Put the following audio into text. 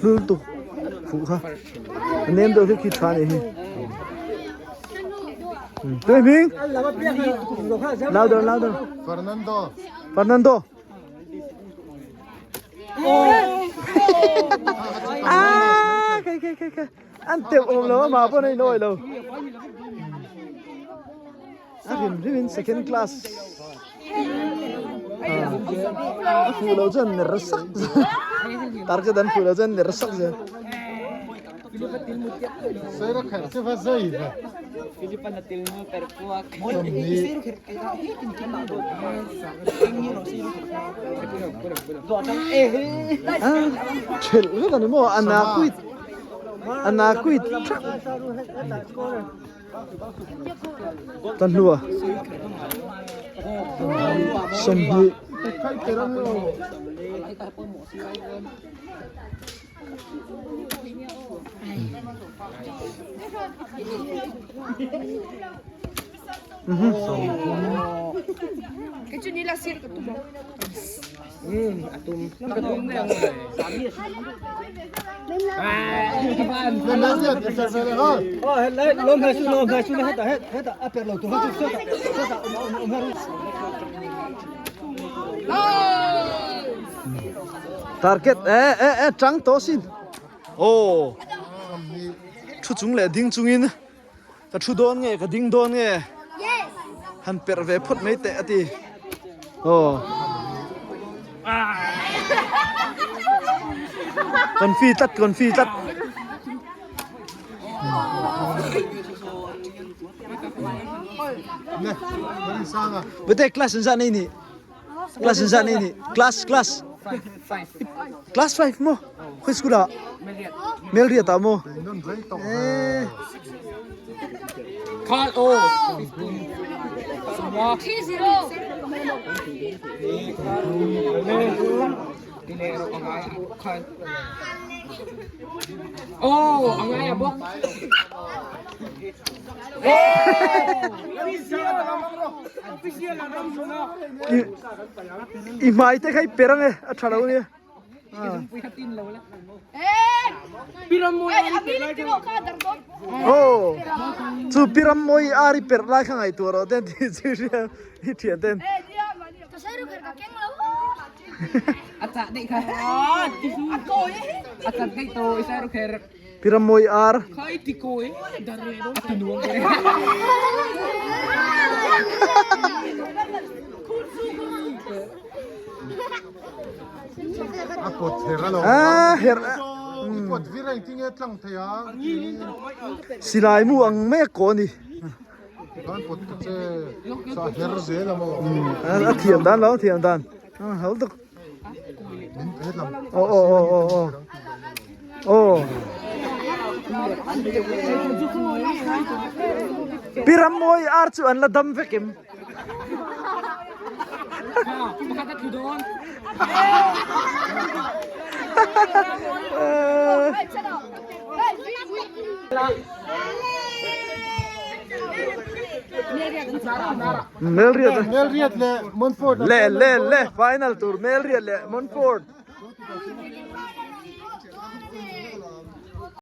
Hlul tuk fuh kha. A nem deuh hlek khi tha nih hi. Tui hming? Louder, louder. Fernando. Fernando. Ah, kai kai kai kai. An teuh awm lo amah pawh a inawi lo. A hrim hrim in second class. A fuh lo chuan ner sak. Target an fuh lo chuan ner sak zel. Thelh vek a ni maw a na kuit a na kuit thak ta hlua 20. Target e e e tang tawh sin aw thu chung leh ding chungin ka thu dawn nge ka ding dawn nge han perh ve phawt mai teh a ti aw confi tlat confi tlat. Bete class an zah nei ni Class in zah nei nih class class class 5 mo khoi school ah Melriat ah mo eh Khan o Semua Oh, ang ai bok. I hmai te kha i per ange a tha lo ania. Aw chu piram mawi ar i perh lai kha ngaihtuah rawh ten tih chu i hria i thian ten. Pirammawi ar. A pawt her a lo. Ah, her. I pawt vir a engtin nge tlang thei a? Silai mu ang mai a kaw a ni. Khan pawt ta che. Sa her zel a maw? A thiam dan lo, a thiam dan. Hal tuk. Aw aw aw aw aw. Aw. Pi Rammawi ar chu an la dam vek em? Melriat Melriat leh Montfort le le le final tur Melriat leh Montfort.